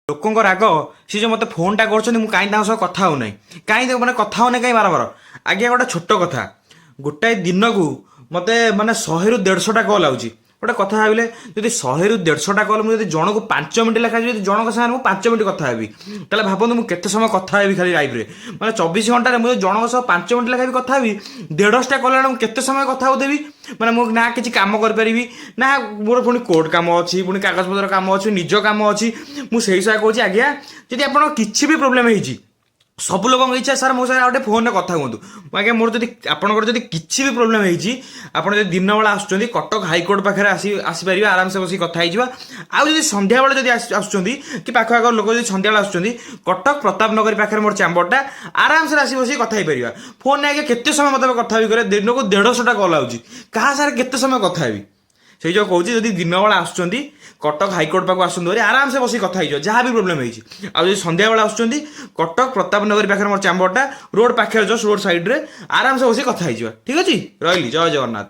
ଲୋକଙ୍କ ରାଗ, ସେ ଯେଉଁ ମୋତେ ଫୋନ୍ଟା କରୁଛନ୍ତି, ମୁଁ କାହିଁ ତାଙ୍କ ସହ କଥା ହେଉନାହିଁ, କାହିଁ ମାନେ କଥା ହେଉନାହିଁ କାହିଁ ବାରମ୍ବାର। ଆଜ୍ଞା, ଗୋଟେ ଛୋଟ କଥା, ଗୋଟାଏ ଦିନକୁ ମୋତେ ମାନେ 100ରୁ 150ଟା କଲ୍ ଆଉଛି। ଗୋଟେ କଥା ଭାବିଲେ, ଯଦି 100ରୁ 150ଟା କଲ୍, ମୁଁ ଯଦି ଜଣକୁ 5 ମିନିଟ୍ ଲେଖା, ଯଦି ଜଣଙ୍କ ସାଙ୍ଗରେ ମୁଁ 5 ମିନିଟ୍ କଥା ହେବି, ତାହେଲେ ଭାବନ୍ତୁ ମୁଁ କେତେ ସମୟ କଥା ହେବି ଖାଲି ଲାଇଫ୍ରେ। ମାନେ 24 ଘଣ୍ଟାରେ ମୁଁ ଯଦି ଜଣଙ୍କ ସହ 5 ମିନିଟ୍ ଲେଖା ବି କଥା ହେବି, 150ଟା କଲ୍ ହେଲେ ମୁଁ କେତେ ସମୟ କଥା ହେଉଥିବି? ମାନେ ମୁଁ ନା କିଛି କାମ କରିପାରିବି, ନା ମୋର ପୁଣି କୋର୍ଟ କାମ ଅଛି, ପୁଣି କାଗଜପତ୍ର କାମ ଅଛି, ନିଜ କାମ ଅଛି। ମୁଁ ସେଇ ସହ କହୁଛି ଆଜ୍ଞା, ଯଦି ଆପଣଙ୍କ କିଛି ବି ପ୍ରୋବ୍ଲେମ୍ ହେଇଛି, ସବୁ ଲୋକଙ୍କ ଇଚ୍ଛା, ସାର୍, ମୋ ସାଙ୍ଗରେ ଆଉ ଗୋଟେ ଫୋନ୍ରେ କଥା ହୁଅନ୍ତୁ। ମୁଁ ଆଜ୍ଞା, ମୋର ଯଦି ଆପଣଙ୍କର ଯଦି କିଛି ବି ପ୍ରୋବ୍ଲେମ୍ ହେଇଛି, ଆପଣ ଯଦି ଦିନବେଳା ଆସୁଛନ୍ତି, କଟକ ହାଇକୋର୍ଟ ପାଖରେ ଆସିପାରିବେ, ଆରାମସେ ବସିକି କଥା ହେଇଯିବା। ଆଉ ଯଦି ସନ୍ଧ୍ୟାବେଳେ ଯଦି ଆସୁଛନ୍ତି କି ପାଖ ଆଖ ଲୋକ ଯଦି ସନ୍ଧ୍ୟାବେଳେ ଆସୁଛନ୍ତି, କଟକ ପ୍ରତାପ ନଗରୀ ପାଖରେ ମୋର ଚାମ୍ବରଟା, ଆରାମସେ ଆସି ବସିକି କଥା ହେଇପାରିବା ଫୋନ୍ରେ। ଆଜ୍ଞା, କେତେ ସମୟ ମୋତେ କଥା ହେବି କରେ? ଦିନକୁ 150ଟା କଲ୍ ଆଉଛି, କାହା ସାଙ୍ଗରେ କେତେ ସମୟ କଥା ହେବି? ସେଇ ଯୋଉ କହୁଛି, ଯଦି ଦିନବେଳା ଆସୁଛନ୍ତି, କଟକ ହାଇକୋର୍ଟ ପାଖକୁ ଆସନ୍ତୁ ଭାରି, ଆରାମସେ ବସିକି କଥା ହେଇଯିବ ଯାହା ବି ପ୍ରୋବ୍ଲେମ୍ ହେଇଛି। ଆଉ ଯଦି ସନ୍ଧ୍ୟାବେଳେ ଆସୁଛନ୍ତି, କଟକ ପ୍ରତାପ ନଗରୀ ପାଖରେ ମୋର ଚାମ୍ବରଟା, ରୋଡ଼ ପାଖରେ, ଜଷ୍ଟ ରୋଡ଼ ସାଇଡ଼୍ରେ, ଆରାମସେ ବସିକି କଥା ହେଇଯିବା। ଠିକ୍ ଅଛି, ରହିଲି, ଜୟ ଜଗନ୍ନାଥ।